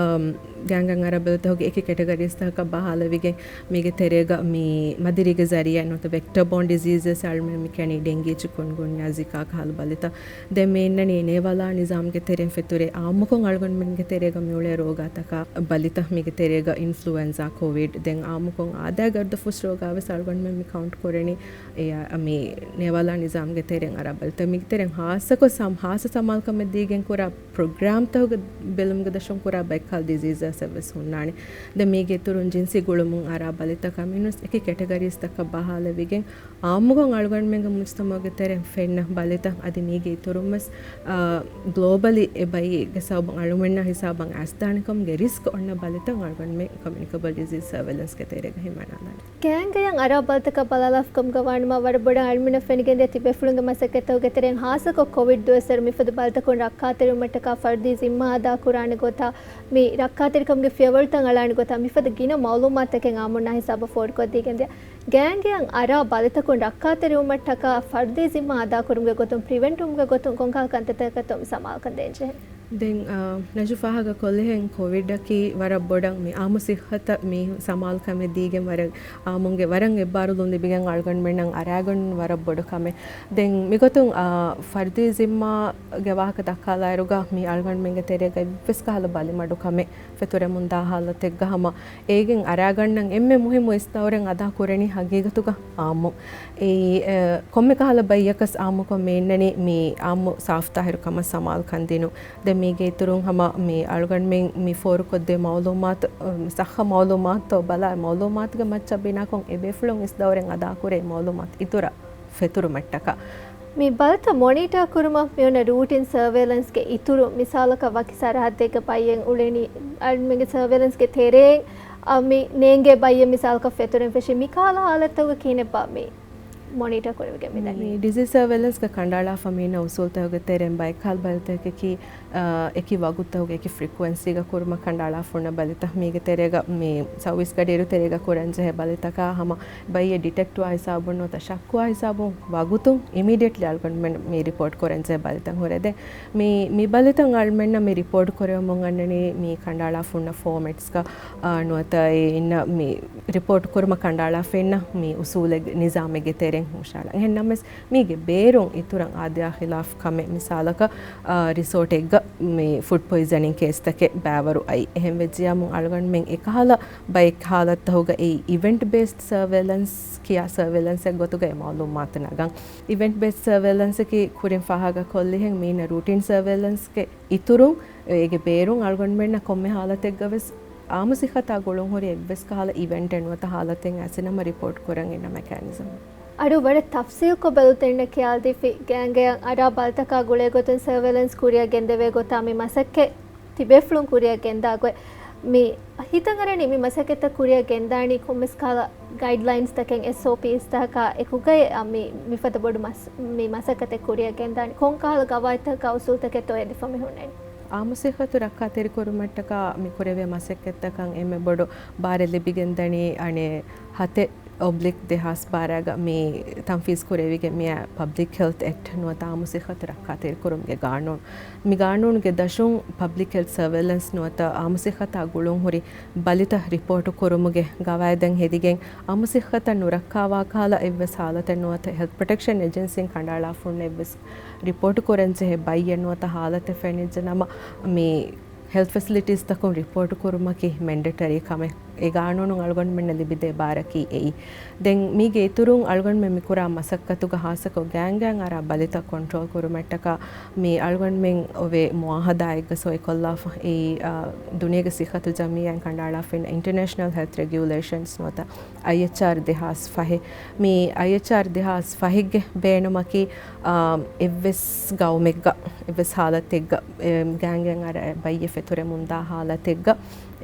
ގާތްގަނޑަށް އަރާ ބަލިތަކުގެ އެކި ކެޓަގަރީސްތަކަކަށް ބަހާލެވިގެން މީގެ ތެރޭގަ މި މަދިރީގެ ޒަރީއާ ނުވަތަ ވެކްޓަ ބޯން ޑިޒީޒަސް އަޅުމެން މި ކިޔަނީ ޑެންގީ، ޗިކުންގުންޔާ، ޒިކާ ކަހަލަ ބަލިތައް. ދެން މި އިންނަނީ ނޭވާލާ ނިޒާމްގެ ތެރެއިން ފެތުރޭ އާއްމުކޮށް އަޅުގަނޑުމެންގެ ތެރޭގަ މިއުޅޭ ރޯގާތަކާ ބަލިތައް. މީގެ ތެރޭގަ އިންފްލުއެންޒާ، ކޮވިޑް، ދެން އާއްމުކޮށް އާދައިގެ އަރުދަފުށި ރޯގާވެސް އަޅުގަނޑުމެން މި ކައުންޓް ކުރަނީ އެ، މި ނޭވާލާ ނިޒާމްގެ ތެރެއިން އަރާ ބަލިތައް. މީގެ ތެރެއިން ހާއްސަކޮށް ސަމް-، ހާއްސަ ސަމާލުކަމެއް ދީގެން ކުރާ ޕްރޮގްރާމްތަކުގެ ބެލުމުގެ ދަށުން ކުރާ ބައެއްކަހަލަ ޑިޒީޒަސް އެއްވެސް ހުންނާނެ. ދެން މީގެ އިތުރުން ޖިންސީ ގުޅުމުން އަރާ ބަލިތަކާ މިނުސް އެކި ކެޓަގަރީސްތަކަށް ބަހާލެވިގެން އާއްމުކޮށް އަޅުގަނޑުމެންގެ މުޖުތަމަޢުގެ ތެރެއިން ފެންނަ ބަލިތައް އަދި މީގެ އިތުރުން ވެސް، އާ، ގްލޯބަލީ އެ ބައިގެ ސަބަބުން އަޅުގަނޑުމެންނާ ހިސާބަށް އައިސްދާނެ ކަމުގެ ރިސްކް އޮންނަ ބަލިތައް އަޅުގަނޑުމެން ކޮމިއުނިކޭބަލް ޑިޒީޒް ސަރވެލެންސްގެ ތެރޭގަ ހިމަނާލާނެ. ގާތްގަނޑަށް އަރާ ބަލިތަކަށް ބަލާލާފަ ކަމުގަ ވާނަމަ ވަރަށް ބޮޑަށް އަޅުމެންނަށް ފެނިގެންދިޔަ ތިބޭފުޅުންގެ މަސައްކަތްތަކުގެ ތެރެއިން ހާއްސަކޮށް ކޮވިޑް ދުވަސްވަރު މިފަދަ ބަލިތަކުން ރައްކާތެރިވުމަށްޓަކާ ފަރުދީ ޒިންމާ އަދާކުރާނެ ގޮތާ މި ރައްކާތެރިކަމުގެ ފިޔަވަޅުތައް އަޅާނެ ގޮތާ މިފަދަ ގިނަ މައުލޫމާތުތަކެއް އާއްމުންނާ ހިސާބަށް ފޯރުކޮށްދީގެންދިޔަ. ގާތްގަނޑަށް އަރާ ބަލިތަކުން ރައްކާތެރިވުމަށްޓަކާ ފަރުދީ ޒިންމާ އަދާކުރުމުގެ ގޮތުން ޕްރިވެންޓްވުމުގެ ގޮތުން ކޮންކަހަލަ ކަންތައްތަކަށްތޯ މި ސަމާލުކަން ދޭންޖެހޭ؟ ދެން، އާ، ނަޖު ފާހަގަ ކޮށްލިހެން ކޮވިޑަކީ ވަރަށް ބޮޑަށް މި އާއްމު ސިއްހަތަށް މީ ސަމާލުކަމެއް ދީގެން ވަރަށް އާއްމުންގެ ވަރަށް އެއްބާރުލުން ލިބިގެން އަޅުގަނޑުމެންނަށް އަރާގަން ވަރަށް ބޮޑު ކަމެއް. ދެން މިގޮތުން، އާ، ފަރުދީ ޒިންމާގެ ވާހަކަ ދައްކާލާއިރުގަ މި އަޅުގަނޑުމެންގެ ތެރޭގަ އެއްވެސް ކަހަލަ ބަލިމަޑުކަމެއް ފެތުރެމުންދާ ހާލަތެއްގަ ހަމަ އޭގެން އަރާގަންނަން އެންމެ މުހިއްމު އިސް ދައުރެއް އަދާ ކުރަނީ ހަގީގަތުގަ އާއްމު. އެއީ، އެ، ކޮންމެ ކަހަލަ ބައްޔަކަސް އާއްމުކޮށް މި އިންނަނީ މި އާއްމު ސާފުތާހިރުކަމަށް ސަމާލުކަން ދިނުން. ދެން މީގެ އިތުރުން ހަމަ މި އަޅުގަނޑުމެން މި ފޯރުކޮށްދޭ މައުލޫމާތު، އަ، ސައްހަ މައުލޫމާތުތޯ ބަލާ، މައުލޫމާތުގެ މައްޗަށް ބިނާކޮށް އެބޭފުޅުން އިސް ދައުރެއް އަދާ ކުރޭ މައުލޫމާތު އިތުރަށް ފެތުރުމަށްޓަކާ. މި ބަލިތައް މޮނިޓާ ކުރުމަށް މިއޮންނަ ރޫޓިން ސަރވޭލަންސްގެ އިތުރުން، މިސާލަކަށް ވަކި ސަރަހައްދެއްގެ ބައްޔެއް އުޅެނީ، އަޅުމެންގެ ސަރވޭލަންސްގެ ތެރެއިން، އަ، މި ނޭނގޭ ބައްޔެއް މިސާލަކަށް ފެތުރެން ފެށި، މި ކަހަލަ ހާލަތްތަކުގަ ކިހިނެއްބާ މި މޮނިޓާ ކުރެވިގެން މިދަނީ؟ މި ޑިޒީޒް ސަރވޭލަންސްގަ ކަނޑައަޅާފަ މި އިންނަ އުސޫލުތަކުގެ ތެރެއިން ބައެއްކަހަލަ ބަލިތަކަކީ، އާ، އެކި ވަގުތުތަކުގަ އެކި ފްރިކުއެންސީގަ ކުރުމަށް ކަނޑައަޅާފަ ހުންނަ ބަލިތައް. މީގެ ތެރޭގަ މި ސައުވީސް ގަޑިއިރު ތެރޭގަ ކުރަންޖެހޭ ބަލިތަކާ ހަމަ ބައްޔެއް ޑިޓެކްޓްވާ ހިސާބުން ނުވަތަ ޝައްކުވާ ހިސާބުން ވަގުތުން އިމީޑިއެޓްލީ އަޅުގަނޑުމެން މި ރިޕޯޓް ކުރަންޖެހޭ ބަލިތައް ހުރޭ. ދެން މި، މި ބަލިތައް އަޅުމެންނަށް މި ރިޕޯޓް ކުރެވެމުން އަންނަނީ މި ކަނޑައަޅާފަ ހުންނަ ފޯމެޓްސްގަ، އާ، ނުވަތަ އެ އިންނަ މި ރިޕޯޓް ކުރުމަށް ކަނޑައަޅާފަ އިންނަ މި އުސޫލެއް ނިޒާމެއްގެ ތެރެއިން ހުށަހަޅަން. އެހެން ނަމަވެސް، މީގެ ބޭރުން އިތުރަށް އާދަޔާ ޚިލާފް ކަމެއް، މިސާލަކަށް، އާ، ރިސޯޓެއްގަ މި ފުޑް ޕޮއިޒަނިން ކޭސްތަކެއް ބައިވަރު އައި. އެހެން ވެއްޖިޔާމު އަޅުގަނޑުމެން އެކަހަލަ ބައެއް ހާލަތްތަހުގަ އެއީ އިވެންޓް ބޭސްޑް ސަރވޭލަންސް ކިޔާ ސަރވޭލަންސެއް ގޮތުގަ އެ މައުލޫމާތު ނަގަން. އިވެންޓް ބޭސްޑް ސަރވޭލަންސަކީ ކުރިން ފާހަގަ ކޮށްލިހެން މީނަ ރޫޓިން ސަރވޭލަންސްގެ އިތުރުން އޭގެ ބޭރުން އަޅުގަނޑުމެންނަށް ކޮންމެ ހާލަތެއްގަވެސް އާއްމު ސިއްހަތާ ގުޅުންހުރި އެއްވެސް ކަހަލަ އިވެންޓެއް ނުވަތަ ހާލަތެއް އައިސްނަމަ ރިޕޯޓް ކުރަން އިންނަ މެކޭނިޒަމް. އަޑު ވަރަށް ތަފްސީލްކޮށް ބެލުންތެރިންނަށް ކިޔާދީފި. ގާތްގަނޑަށް އަރާ ބަލިތަކާ ގުޅޭގޮތުން ސަރވޭލަންސް ކުރިއަށް ގެންދެވޭ ގޮތާ މި މަސައްކަތް ތިބޭފުޅުން ކުރިއަށް ގެންދާ ގޮތް. މި ހިތަށް އަރަނީ މި މަސައްކަތްތައް ކުރިއަށް ގެންދާނީ ކޮންމެސް ކަހަލަ ގައިޑްލައިންސްތަކެއް، އެސްއޯޕީސްތަކާ އެކުގައި މި، މިފަދަ ބޮޑު މަސް-، މި މަސައްކަތެއް ކުރިއަށް ގެންދާނީ. ކޮންކަހަލަ ގަވާއިދުތަކާ އުސޫލުތަކެއްތޯ ހެދިފަ މި ހުންނަނީ؟ އާއްމު ސިއްހަތު ރައްކާތެރިކުރުމަށްޓަކާ މި ކުރެވޭ މަސައްކަތްތަކަށް އެންމެ ބޮޑު ބާރެއް ލިބިގެންދަނީ އަނެއް ހަތެއް އޮބްލިކް ދެހާސް ބާރަގަ މި ތަންފީޒް ކުރެވިގެން މިއައި ޕަބްލިކް ހެލްތް އެކްޓް ނުވަތަ އާއްމު ސިއްހަތު ރައްކާތެރިކުރުމުގެ ގާނޫނު. މި ގާނޫނުގެ ދަށުން ޕަބްލިކް ހެލްތް ސަރވެލެންސް ނުވަތަ އާއްމު ސިއްހަތާ ގުޅުން ހުރި ބަލިތައް ރިޕޯޓު ކުރުމުގެ ގަވާއިދެއް ހެދިގެން، އާއްމު ސިއްހަތަށް ނުރައްކާވާ ކަހަލަ އެއްވެސް ހާލަތެއް ނުވަތަ ހެލްތް ޕްރޮޓެކްޝަން އެޖެންސީން ކަނޑައަޅާފަ ހުންނަ އެއްވެސް ރިޕޯޓު ކުރަންޖެހޭ ބައްޔެއް ނުވަތަ ހާލަތެއް ފެނިއްޖެ ނަމަ، މި ހެލްތް ފެސިލިޓީސްތަކުން ރިޕޯޓު ކުރުމަކީ މެންޑެޓަރީ ކަމެއް. އެ ގާނޫނުން އަޅުގަނޑުމެންނަށް ލިބިދޭ ބާރަކީ އެއީ. ދެން މީގެ އިތުރުން އަޅުގަނޑުމެން މިކުރާ މަސައްކަތުގަ ހާއްސަކޮށް ގާންގާން އަރާ ބަލިތައް ކޮންޓްރޯލް ކުރުމަށްޓަކާ މި އަޅުގަނޑުމެން އޮވޭ މުއާހަދާއެއްގަ ސޮއިކޮށްލާފަ. އެއީ، އާ، ދުނިޔޭގެ ސިއްހަތު ޖަމިއްޔާއިން ކަނޑައަޅާފައިން އިންޓަރނޭޝަނަލް ހެލްތް ރެގިއުލޭޝަންސް ނުވަތަ އައިއެޗްއާރް ދެހާސް ފަހެއް. މި އައިއެޗްއާރް ދެހާސް ފަހެއްގެ ބޭނުމަކީ، އާ، އެއްވެސް ގައުމެއްގަ، އެއްވެސް ހާލަތެއްގަ، އެ، ގާންގާން އަރާ ބައްޔެއް ފެތުރެމުންދާ ހާލަތެއްގަ،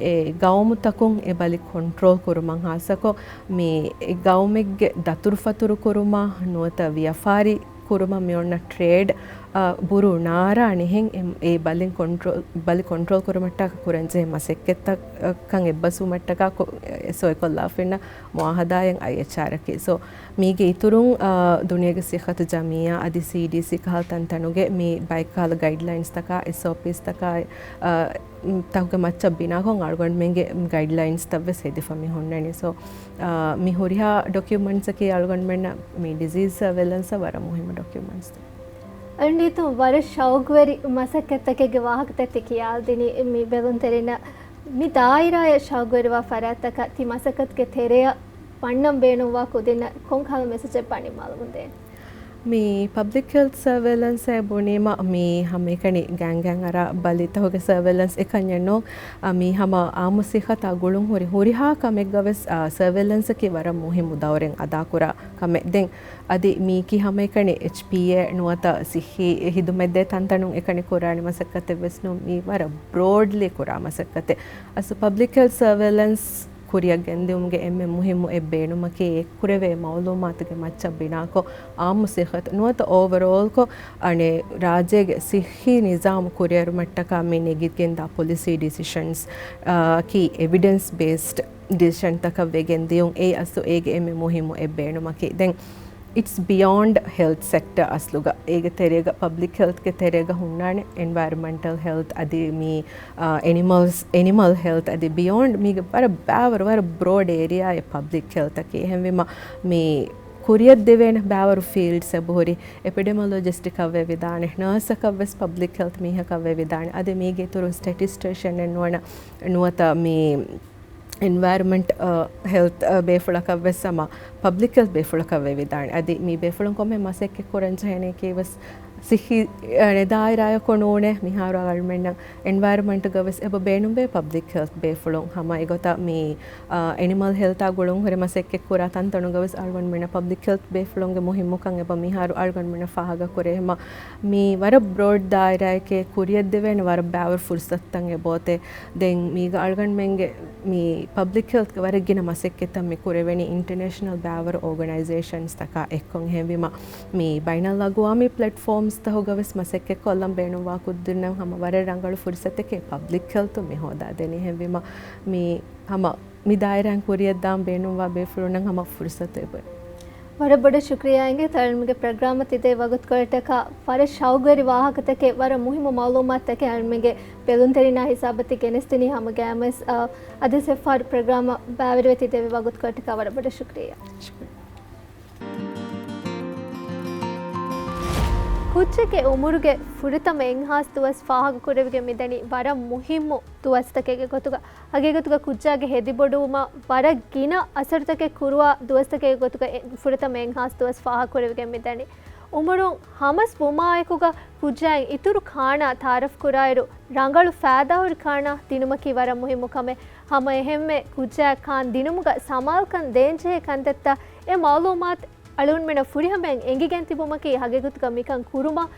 އެ ގައުމުތަކުން އެ ބަލި ކޮންޓްރޯލް ކުރުމަށް ހާއްސަކޮށް، މި އެ ގައުމެއްގެ ދަތުރުފަތުރު ކުރުމާ ނުވަތަ ވިޔަފާރި ކުރުމަށް މި އޮންނަ ޓްރޭޑް، އަ، ބުރޫ ނާރާނެހެން އެ، އެ ބަލިން ކޮންޓްރޯލް، ބަލި ކޮންޓްރޯލް ކުރުމަށްޓަކާ ކުރަންޖެހޭ މަސައްކަތްތައް، އަ، ކަން އެއްބަސްވުމަށްޓަކާ ކޮ-، އެ، ސޮއިކޮށްލާފައިންނަ މުއާހަދާއެއް އައިއެޗްއާރަކީ. ސޯ، މީގެ އިތުރުން، އާ، ދުނިޔޭގެ ސިއްހަތު ޖަމިއްޔާ އަދި ސީޑީސީ ކަހަލަ ތަންތަނުގެ މި ބައެއްކަހަލަ ގައިޑްލައިންސްތަކާ، އެސްއޯޕީސްތަކާ، އާ، ތަކުގެ މައްޗަށް ބިނާކޮށް އަޅުގަނޑުމެންގެ ގައިޑްލައިންސްތައްވެސް ހެދިފަ މި ހުންނަނީ. ސޯ، އާ، މި ހުރިހާ ޑޮކިއުމަންޓްސަކީ އަޅުގަނޑުމެންނަށް މި ޑިޒީޒް ސަރވެލެންސަށް ވަރަށް މުހިއްމު ޑޮކިއުމަންޓްސް. އަންޑީތު ވަރަށް ޝައުގުވެރި މަސައްކަތްތަކެއްގެ ވާހަކަތައް ތި ކިޔާދިނީ. މި ބެލުންތެރިންނަށް މި ދާއިރާއަށް ޝައުގުވެރިވާ ފަރާތްތަކަށް ތި މަސައްކަތުގެ ތެރެއަށް ވަންނަން ބޭނުންވާ ކުދިންނަށް ކޮންކަހަލަ މެސެޖެއް ވަނީ މައުލޫމު ދޭން؟ މި ޕަބްލިކް ހެލްތް ސަރވެލެންސް އޭ ބުނީމަ، މި ހަމައެކަނި ގާންގާން އަރާ ބަލިތަކުގެ ސަރވެލެންސް އެކަންޏެއް ނޫން. އަ، މީ ހަމަ އާއްމު ސިއްހަތާ ގުޅުން ހުރި ހުރިހާ ކަމެއްގަވެސް، އަ، ސަރވެލެންސަކީ ވަރަށް މުހިއްމު ދައުރެއް އަދާކުރާ ކަމެއް. ދެން އަދި މީކީ ހަމައެކަނި އެޗްޕީއޭ ނުވަތަ ސިއްހީ ހިދުމަތްދޭ ތަންތަނުން އެކަނި ކުރާނެ މަސައްކަތެއްވެސް ނޫން. މީ ވަރަށް ބްރޯޑްލީ ކުރާ މަސައްކަތެއް. އަސްލު ޕަބްލިކް ހެލްތް ސަރވެލެންސް ކުރިއަށް ގެންދިއުމުގެ އެންމެ މުހިއްމު އެއް ބޭނުމަކީ، އެ ކުރެވޭ މައުލޫމާތުގެ މައްޗަށް ބިނާކޮށް، އާއްމު ސިއްހަތު ނުވަތަ އޯވަރޯލްކޮށް، އަނެއް ރާއްޖޭގެ ސިއްހީ ނިޒާމު ކުރިއެރުމަށްޓަކާ މި ނެގިގެންދާ ޕޮލިސީ ޑިސިޝަންސް، އާ، ކީ އެވިޑެންސް ބޭސްޑް ޑިސިޝަންތަކަށް ވެގެން ދިޔުން. އެއީ އަސްލު އޭގެ އެންމެ މުހިއްމު އެއް ބޭނުމަކީ. ދެން އިޓްސް ބިޔޯންޑް ހެލްތް ސެކްޓަ. އަސްލުގަ އޭގެ ތެރޭގަ، ޕަބްލިކް ހެލްތްގެ ތެރޭގަ ހުންނާނެ އެންވަޔަރަމެންޓަލް ހެލްތް އަދި މި، އާ، އެނިމަލްސް، އެނިމަލް ހެލްތް އަދި ބިޔޯންޑް. މީގެ ވަރަށް ބާވަރު، ވަރަށް ބްރޯޑް އޭރިއާއެއް ޕަބްލިކް ހެލްތަކީ. އެހެންވީމަ މި ކުރިއަށް ދެވޭނެ ބާވަރު ފީލްޑްސް އެބަހުރި. އެޕިޑެމޮލޮޖިސްޓަކަށް ވެވިދާނެ، ނަރސަކަށްވެސް ޕަބްލިކް ހެލްތް މީހަކަށް ވެވިދާނެ. އަދި މީގެ އިތުރުން ސްޓެޓިސްޓޭޝަން ނުވަނަ، ނުވަތަ މި އެންވަޔަރަމެންޓް، އަ، ހެލްތް، އަ، ބޭފުޅަކަށްވެސް ހަމަ ޕަބްލިކް ހެލްތް ބޭފުޅަކަށް ވެވިދާނެ. އަދި މި ބޭފުޅުން ކޮންމެ މަސައްކަތް ކުރަން ޖެހޭނެކީވެސް ސިއްހީ، އަ، ދާއިރާއަކު ނޫނޭ. މިހާރު އަޅުމެންނަށް އެންވަޔަރަމެންޓްގަވެސް އެބަ ބޭނުންވޭ ޕަބްލިކް ހެލްތް ބޭފުޅުން. ހަމަ އެގޮތަށް މި، އަ، އެނިމަލް ހެލްތާ ގުޅުން ހުރި މަސައްކަތް ކުރާ ތަންތަނުގަވެސް އަޅުގަނޑުމެންނަށް ޕަބްލިކް ހެލްތް ބޭފުޅުންގެ މުހިއްމުކަން އެބަ މިހާރު އަޅުގަނޑުމެންނަށް ފާހަގަކުރޭ. ހަމަ މި ވަރަށް ބްރޯޑް ދާއިރާއެކޭ ކުރިއަށްދެވޭނެ ވަރަށް ބާވަރު ފުރުސަތުތައް އެބައޮތޭ. ދެން މީގަ އަޅުގަނޑުމެންގެ މި ޕަބްލިކް ހެލްތްގެ ވަރަށް ގިނަ މަސައްކަތްތައް މި ކުރެވެނީ އިންޓަރނޭޝަނަލް ބާވަރު އޯގަނައިޒޭޝަންސްތަކާ އެއްކޮށް. އެހެންވީމަ، މި ބައިނަލްއަގުވާމީ ޕްލެޓްފޯމްސްތަކުގަވެސް މަސައްކަތްކޮށްލަން ބޭނުންވާ ކުދިންނަށް ހަމަ ވަރަށް ރަނގަޅު ފުރުސަތެކޭ ޕަބްލިކް ހެލްތުން މި ހޯދާދެނީ. އެހެންވީމަ، މި ހަމަ މި ދާއިރާއިން ކުރިއަށްދާން ބޭނުންވާ ބޭފުޅުންނަށް ހަމަ ފުރުސަތު އެބައޮތް. ވަރަށް ބޮޑަށް ޝުކްރިޔާ އިނގޭ ތަޅުމުގެ ޕްރޮގްރާމަށް ތިދޭ ވަގުތުކޮޅަށްޓަކާ. ވަރަށް ޝައުގުވެރި ވާހަކަތަކެއް، ވަރަށް މުހިއްމު މައުލޫމާތުތަކެއް އަޅުމެންގެ ބެލުންތެރިންނާ ހިސާބަށް ތި ގެނެސްދިނީ. ހަމަ ގައިމުވެސް، އަ، އަދިވެސް އެއްފަހަރު ޕްރޮގްރާމަށް ބައިވެރިވެ ތިދެވި ވަގުތުކޮޅަށްޓަކާ ވަރަށް ބޮޑަށް ޝުކްރިޔާ. ޝުކްރިޔާ. ކުއްޖެއްގެ އުމުރުގެ ފުރަތަމަ އެއްހާސް ދުވަސް ފާހަގަކުރެވިގެން މިދަނީ ވަރަށް މުހިއްމު ދުވަސްތަކެއްގެ ގޮތުގަ. ހަގީގަތުގަ ކުއްޖާގެ ހެދިބޮޑުވުމަށް ވަރަށް ގިނަ އަސަރުތަކެއް ކުރުވާ ދުވަސްތަކެއްގެ ގޮތުގަ އެ ފުރަތަމަ އެއްހާސް ދުވަސް ފާހަގަކުރެވިގެން މިދަނީ. އުމުރުން ހަމަސް ވުމާއެކުގަ ކުއްޖާއިން އިތުރު ކާނާ ތައާރަފްކުރާއިރު، ރަނގަޅު ފައިދާހުރި ކާނާ ދިނުމަކީ ވަރަށް މުހިއްމު ކަމެއް. ހަމައެހެންމެ ކުއްޖާއަށް ކާން ދިނުމުގަ ސަމާލުކަން ދޭންޖެހޭ ކަންތައްތައް އެ މައުލޫމާތު އަޅުގަނޑުމެންނަށް ފުރިހަމައިން އެނގިގެން ތިބުމަކީ ހަގީގަތުގަ މިކަން ކުރުމަށް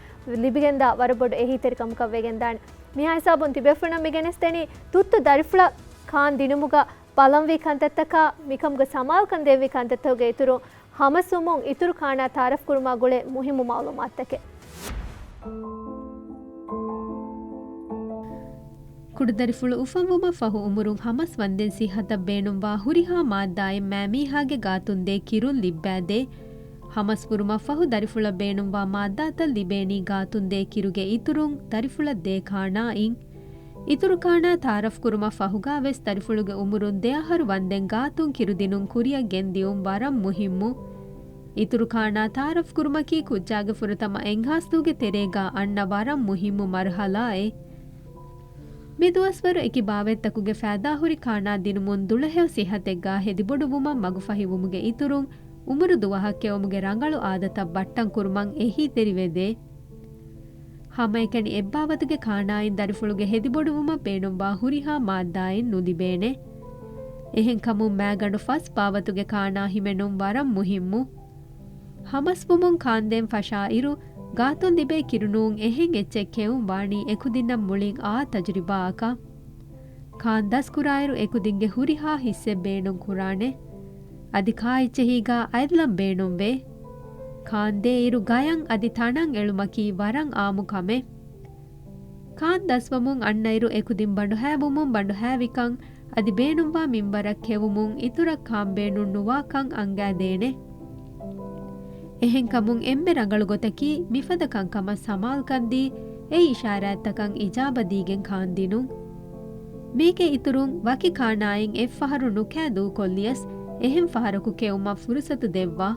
ލިބިގެންދާ ވަރަށް ބޮޑު އެހީތެރިކަމަކަށް ވެގެންދާނެ. މިހާ ހިސާބުން ތިބޭފުޅުންނަށް މިގެނެސްދެނީ ތުއްތު ދަރިފުޅަށް ކާން ދިނުމުގަ ބަލަންވީ ކަންތައްތަކާ، މިކަމުގަ ސަމާލުކަން ދޭންވީ ކަންތައްތަކުގެ އިތުރުން ހަމަސްވުމުން އިތުރު ކާނާ ތައާރަފްކުރުމާ ގުޅޭ މުހިއްމު މައުލޫމާތުތަކެއް. ކުޑަދަރިފުޅު އުފަންވުމަށް ފަހު އުމުރުން ހަމަސް ވަންދެން ސިއްހަތަށް ބޭނުންވާ ހުރިހާ މާއްދާއެއް މައިމީހާގެ ގާތުން ދޭ ކިރުން ލިއްބައިދޭ. ހަމަސް ވުރުމަށް ފަހު ދަރިފުޅަށް ބޭނުންވާ މާއްދާތައް ލިބޭނީ ގާތުން ދޭ ކިރުގެ އިތުރުން ދަރިފުޅަށް ދޭ ކާނާއިން. އިތުރު ކާނާ ތައާރަފް ކުރުމަށް ފަހުގާވެސް ދަރިފުޅުގެ އުމުރުން ދެ އަހަރު ވަންދެން ގާތުން ކިރުދިނުން ކުރިއަށް ގެންދިއުން ވަރަށް މުހިއްމު. އިތުރު ކާނާ ތައާރަފް ކުރުމަކީ ކުއްޖާގެ ފުރަތަމަ އެއްހާސްދޫގެ ތެރޭގާ އަންނަ ވަރަށް މުހިއްމު މަރުހަލާއެއް. މި ދުވަސްވަރު އެކި ބާވަތްތަކުގެ ފައިދާހުރި ކާނާ ދިނުމުން ދުޅަހެޔޮ ސިއްހަތެއްގާ ހެދިބޮޑުވުމަށް މަގުފަހިވުމުގެ އިތުރުން، އުމުރު ދުވަހަށް ކެއުމުގެ ރަނގަޅު އާދަތައް ބައްޓަން ކުރުމަށް އެހީތެރިވެދޭ. ހަމައެކަނި އެއްބާވަތުގެ ކާނާއިން ދަރިފުޅުގެ ހެދިބޮޑުވުމަށް ބޭނުންވާ ހުރިހާ މާއްދާއެއް ނުލިބޭނެ. އެހެންކަމުން މައިގަނޑު ފަސް ބާވަތުގެ ކާނާ ހިމެނުން ވަރަށް މުހިއްމު. ހަމަސްވުމުން ކާންދޭން ފަށާއިރު، ގާތުން ލިބޭ ކިރުނޫން އެހެން އެއްޗެއް ކެއުން ވާނީ އެކުދިންނަށް މުޅިން އާ ތަޖުރިބާއަކަށް. ކާން ދަސްކުރާއިރު އެކުދިންގެ ހުރިހާ ހިއްސެއް ބޭނުން ކުރާނެ. އަދި ކާއެއްޗެހީގާ އަތްލަން ބޭނުންވޭ. ކާންދޭއިރު ގަޔަން އަދި ތަނަން އެޅުމަކީ ވަރަށް އާއްމު ކަމެއް. ކާން ދަސްވަމުން އަންނައިރު އެކުދިން ބަނޑުހައިބުމުން ބަނޑުހައިވިކަން އަދި ބޭނުންވާ މިންވަރަށް ކެއުމުން އިތުރަށް ކާން ބޭނުން ނުވާކަން އަންގައިދޭނެ. އެހެންކަމުން އެންމެ ރަނގަޅު ގޮތަކީ މިފަދަ ކަންކަމަށް ސަމާލުކަންދީ، އެ އިޝާރާތްތަކަށް އިޖާބަދީގެން ކާންދިނުން. މީގެ އިތުރުން ވަކި ކާނާއިން އެއްފަހަރު ނުކާ ދޫކޮށްލިޔަސް، އެހެން ފަހަރަކު ކެއުމަށް ފުރުސަތު ދެއްވާ.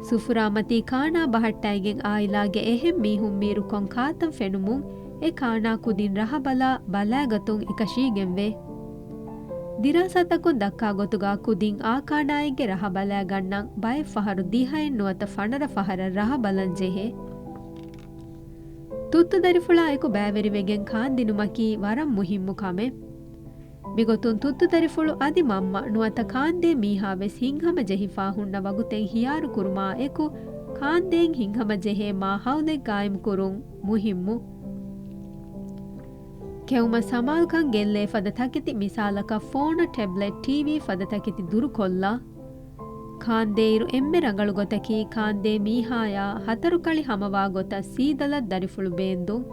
ސުފުރާމަތީ ކާނާ ބަހައްޓައިގެން އާއިލާގެ އެހެން މީހުން މީރު ކޮން ކާތައް ފެނުމުން އެ ކާނާ ކުދިން ރަހަބަލާ ބަލާގަތުން އެކަށީގެންވޭ. ދިރާސާތަކުން ދައްކާ ގޮތުގާ ކުދިން އާ ކާނާއެއްގެ ރަހަ ބަލާގަންނަން ބައެއް ފަހަރު ދިހައެއް ނުވަތަ ފަނަރަ ފަހަރަށް ރަހަ ބަލަން ޖެހޭ. ތުއްތު ދަރިފުޅާ އެކު ބައިވެރިވެގެން ކާންދިނުމަކީ ވަރަށް މުހިއްމު ކަމެއް. މިގޮތުން ތުއްތު ދަރިފުޅު އަދި މަންމަ ނުވަތަ ކާންދޭ މީހާ ވެސް ހިތްހަމަޖެހިފާ ހުންނަ ވަގުތެއް ހިޔާރު ކުރުމާ އެކު، ކާންދޭން ހިތްހަމަޖެހޭ މާހައުލެއް ގާއިމް ކުރުން މުހިއްމު. ކެއުމަށް ސަމާލުކަން ގެއްލޭ ފަދަ ތަކެތި، މިސާލަކަށް ފޯނު، ޓެބްލެޓް، ޓީވީ ފަދަ ތަކެތި ދުރުކޮށްލާ. ކާންދޭއިރު އެންމެ ރަނގަޅު ގޮތަކީ ކާންދޭ މީހާޔާ ހަތަރު ކަޅި ހަމަވާ ގޮތަށް ސީދަލަށް ދަރިފުޅު ބޭންދުން.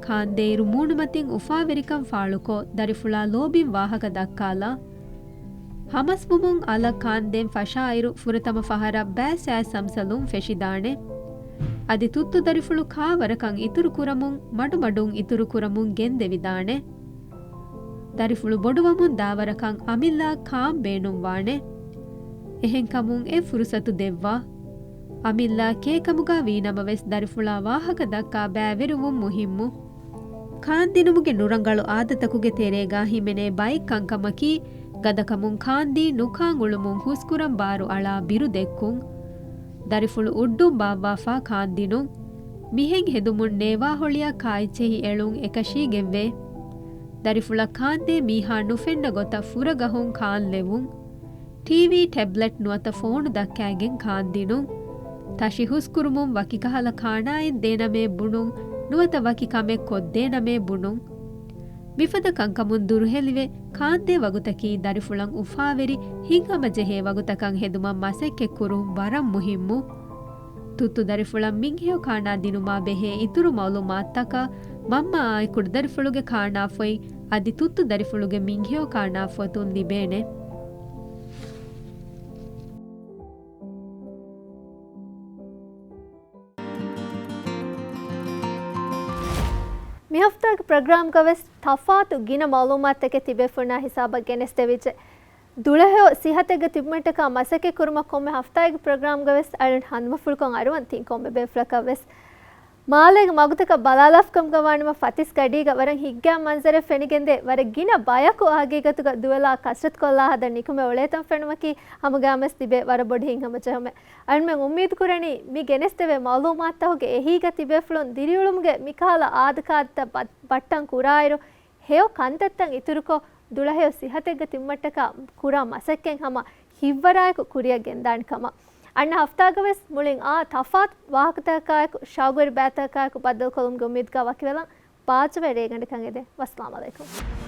ކާންދޭއިރު މޫނުމަތިން އުފާވެރިކަން ފާޅުކޮށް، ދަރިފުޅާ ލޯބިން ވާހަކަ ދައްކާލާ. ހަމަސްވުމުން އަލަށް ކާންދޭން ފަށާއިރު، ފުރަތަމަ ފަހަރަށް ބައެއް ސައި ސަމްސަލުން ފެށިދާނެ. އަދި ތުއްތު ދަރިފުޅު ކާވަރަކަށް އިތުރު ކުރަމުން، މަޑުމަޑުން އިތުރު ކުރަމުން ގެންދެވިދާނެ. ދަރިފުޅު ބޮޑުވަމުން ދާވަރަކަށް އަމިއްލައަށް ކާން ބޭނުންވާނެ. އެހެންކަމުން އެ ފުރުސަތު ދެއްވާ. އަމިއްލަ ކޭކަމުގާ ވީނަމަވެސް ދަރިފުޅާ ވާހަކަ ދައްކާ ބައިވެރިވުން މުހިއްމު. ކާންދިނުމުގެ ނުރަނގަޅު އާދަތަކުގެ ތެރޭގާ ހިމެނޭ ބައެއް ކަންކަމަކީ، ގަދަކަމުން ކާންދީ ނުކާން އުޅުމުން ހުސްކުރަން ބާރު އަޅާ ބިރު ދެއްކުން. ދަރިފުޅު އުއްޑުން ބާއްވާފާ ކާންދިނުން. މިހެން ހެދުމުން ނޭވާހޮޅިއަށް ކާއެއްޗެހި އެޅުން އެކަށީގެންވޭ. ދަރިފުޅަށް ކާންދޭ މީހާ ނުފެންނަ ގޮތަށް ފުރަގަހުން ކާންލެވުން. ޓީވީ، ޓެބްލެޓް ނުވަތަ ފޯނު ދައްކައިގެން ކާންދިނުން. ތަށި ހުސްކުރުމުން ވަކިކަހަލަ ކާނާއެއް ދޭނަމޭ ބުނުން، ނުވަތަ ވަކި ކަމެއް ކޮށްދޭނަމޭ ބުނުން. މިފަދަ ކަންކަމުން ދުރުހެލިވެ، ކާންދޭ ވަގުތަކީ ދަރިފުޅަށް އުފާވެރި، ހިތްހަމަޖެހޭ ވަގުތަކަށް ހެދުމަށް މަސައްކަތްކުރުން ވަރަށް މުހިއްމު. ތުއްތު ދަރިފުޅަށް މިންހެޔޮ ކާނާ ދިނުމާ ބެހޭ އިތުރު މައުލޫމާތުތަކަށް މަންމައާއި ކުޑަދަރިފުޅުގެ ކާނާފޮތް އަދި ތުއްތު ދަރިފުޅުގެ މިންހެޔޮ ކާނާފޮތުން ލިބޭނެ. މި ހަފްތާގެ ޕްރޮގްރާމްގަ ވެސް ތަފާތު ގިނަ މައުލޫމާތުތަކެއް ތިބޭފުޅުންނާ ހިސާބަށް ގެނެސްދެވިއްޖެ. ދުޅަހެޔޮ ސިހަތެއްގެ ތިބުމަށްޓަކާ މަސައްކަތް ކުރުމަށް ކޮންމެ ހަފްތާއެއްގެ ޕްރޮގްރާމްގަ ވެސް އަޅުން ހަނދުމަފުޅުކޮށް އަރުވަން ތިން ކޮންމެ ބޭފުޅަކަށް ވެސް. މާލޭގެ މަގުތަކަށް ބަލާލާފަ ކަމުގަ ވާނަމަ ފަތިސް ގަޑީގަ ވަރަށް ހިތްގައިމު މަންޒަރެއް ފެނިގެންދޭ، ވަރަށް ގިނަ ބަޔަކު ހަގީގަތުގަ ދުވެލާ ކަސްރަތުކޮށްލާ ހަދަން ނިކުމެ އުޅޭތަން ފެނުމަކީ ހަމަގައިމުވެސް ތިބޭ ވަރަށް ބޮޑު ހިތްހަމަޖެހުމެއް. އަޅުމެން އުއްމީދު ކުރަނީ މި ގެނެސްދެވޭ މައުލޫމާތުތަކުގެ އެހީގަ ތިބޭފުޅުން ދިރިއުޅުމުގެ މިކަހަލަ އާދަކާދަތައް ބަ-، ބައްޓަން ކުރާއިރު، ހެޔޮ ކަންތައްތައް އިތުރުކޮށް، ދުޅަހެޔޮ ސިހަތެއްގަ ތިބުމަށްޓަކާ ކުރާ މަސައްކަތް ހަމަ ހިތްވަރާއެކު ކުރިއަށް ގެންދާނެ ކަމަށް. އަންނަ ހަފްތާގަވެސް މުޅިން އާ ތަފާތު ވާހަކަތަކާއެކު، ޝައުގުވެރި ބައިތަކާއެކު ބައްދަލުކޮށްލުމުގެ އުއްމީދުގަ ވަކިވެލަން. ބާއްޖަވެރި ރޭގަނޑެއްކަން އެދެން. ވައްސަލާމް އަލައިކުމް.